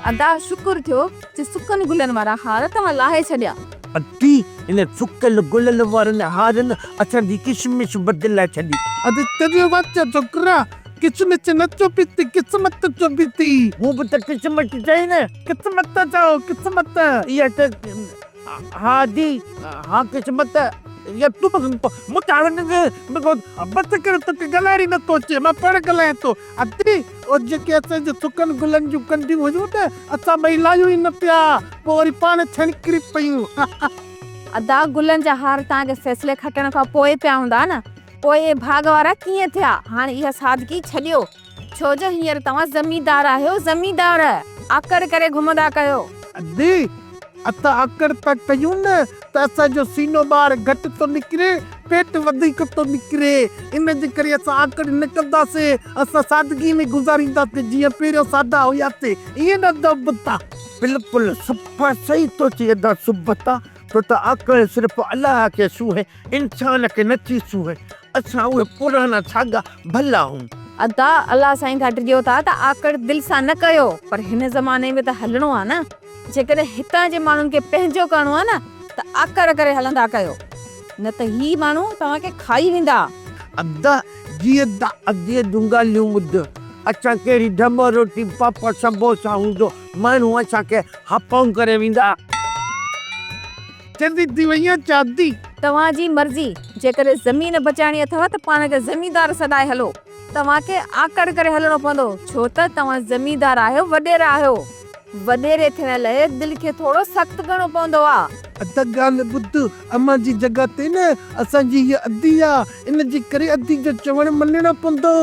ادا شڪر ٿيو جو سڪن گلن وارا هار توهان لاهي ڇڏيا. ادي هن سڪل گلن وارن هارن اسان جي ڪشمش بدلائي ڇڏي. ادي تنهنجو وات ڇوڪرا ڪشمش نه چوبي ٿي قسمت چوبي ٿي. مون به ته ڪشمش چئي نه. قسمت چئو قسمت. اها ته ها ادي ها قسمت. يا تون مون کي هاڻي بس ڪر توکي ڳالهائڻ ئي نٿو اچي مان پاڻ ڳالهايان ٿو. ادي او جيڪي اسان جي سڪن گلن جون ڪنڊيون هيون نه اسان ٻئي لاهيون ئي نه پيا پوء وري پاڻ ڇڻڪري پيون. ادا گلن جا هار توهان کي فيصلي کٽڻ کان پوء پيا هوندا نه پوء اهي ڀاڳ وارا ڪيئن ٿيا هاڻ اها سادگي ڇڏيو ڇو جو هينئر توهان زميندار آهيو زميندار آڪڙ ڪري گهمندا ڪيو. ادي اسان آڪڙ ٿا ڪيون نه ته اسان جو سينو ٻاهر گهٽ ٿو نڪري، پيٽ وڌيڪ ٿو نڪري، ان جي ڪري اسان آڪڙ نه ڪنداسين، اسان سادگي ۾ گذارينداسين جيئن پهريون سادا هياسين، ائين نه ادا سبتا؟ بلڪل صفا صحيح ٿو چئي ادا سبتا، ڇو ته آڪڙ صرف الله کي سونهين، انسان کي نه ٿي سونهين، اسان اهي پراڻا ساڳا ڀلا آهيون. ادا الله سائين کان ڊڄو ٿا ته آڪڙ دل سان نه ڪيو، پر هن زماني ۾ ته هلڻو آ نه. جيڪڏهن هتان جي ماڻهن کي پنهنجو ڪرڻو آهي نه ته آڪڙ ڪري هلندا ڪيو نه ته هي ماڻهو توهان کي کائي ويندا. ادا جيئن ته اديء جون ڳالهيون ٻڌ، اسان ڪهڙي ڍٻ روٽي پاپڙ سمبوسا هوندو، ماڻهو اسان کي هپائون ڪري ويندا. چندي ٿي وئي آهين ڇا ادي؟ توهان جي مرضي، جيڪڏهن زمين بچائڻي اٿو ته پاڻ کي زميندار سڏائي هلو. توهان کي آڪڙ ڪري هلڻو پوندو، ڇو ته توهان زميندار آهيو، وڏيرا آهيو. وڏيري ٿيڻ لئه دل کي ٿورو سخت ڪرڻو پوندو آ. ادا ڳالهه ٻڌ، امان جي جڳهه تي نه اسان جي هيء ادي آ، ان جي ڪري ادي جو چوڻ مڃڻو پوندو.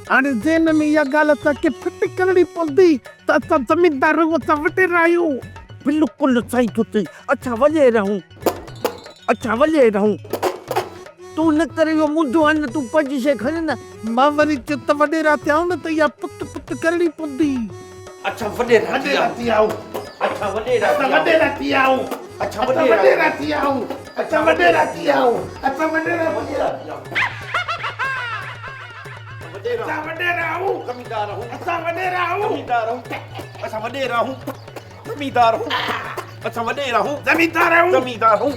هاڻي ذهن ۾ اها ڳالهه اسان کي فٽ ڪرڻي پوندي ته اسان زميندار آهيون، اسان وڏيرا آهيون. بلڪل صحيح ٿو چئين، اسان وڏيرا آهيون. اڇا وڃي رهون. تون نه ڪر اهو منهنجو آهي نه تون پنهنجي شيء کڻ نه. مان وري چيو ته وڏيرا ٿيا آهيون نه ته اها پت پت ڪرڻي پوندي. اڇا وڏيرا ٿي آهيون. اڇا وڏيرا ٿي آهيون. وڏيرا ٿي آهيون. اڇا وڏيرا ٿي آهيون. اڇا وڏيرا ٿي آهيون. اڇا وڏيرا ٿي آهيون. اسان وڏيرا آهيون. زميندار آهيون. اسان وڏيرا آهيون. زميندار آهيون. اسان وڏيرا آهيون. زميندار هون اسان وڏيرا هون زميندار هون زميندار هون.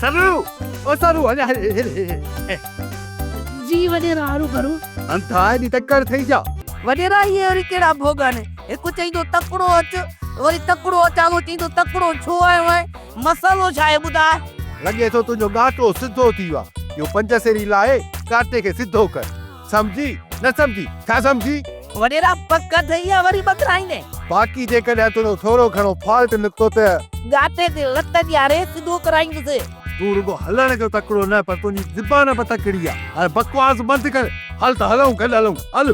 سرو او سرو اڃا جي وڏيرا هرو ڀرو. انتها ايڏي تڪڙ ٿئي ڇا؟ وڏيرا اهي وري ڪهڙا ڀوڳ آهن هڪ چئيندو تڪڙو اچ وري تڪڙو اچان ٿو چئيندو تڪڙو ڇو آيو آهين مسئلو ڇا آهي ٻڌاء. لڳي ٿو تنهنجو ڳاٽو سڌو ٿي ويو آهي. اهو پنجسيري لاهي ڳاٽي کي سڌو ڪر. سمجهي؟ نه سمجهي؟ ڇا سمجهي؟ وڏيرا پڪ اٿئي يا وري ٻڌرائيندين؟ باقي جيڪڏهن تنهنجو ٿورو گهڻو فالٽ نڪتو ته. ڳاٽي تي لت ڏياري سڌو ڪرائيندس. تون رڳو هلڻ جو تڪڙو نه پر تنهنجي زبان به تڪڙي آهي. هاڻي بڪواس بند ڪر. هل ته هلون گڏ هلون. هل.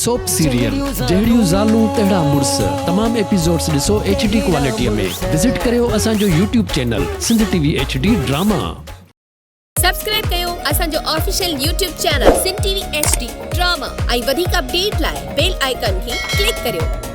سوپ سيريل جهڙيون زالون تهڙا مڙس تمام ايپيسوڊس ڏسو ايڇ ڊي ڪوالٽي ۾ وزٽ ڪريو اسان جو YouTube channel Sindh T V H D drama. Subscribe ڪيو اسان جو official YouTube channel Sindh T V H D drama ۽ وڌيڪ اپڊيٽ لاء بيل آئيڪان کي ڪلڪ ڪريو.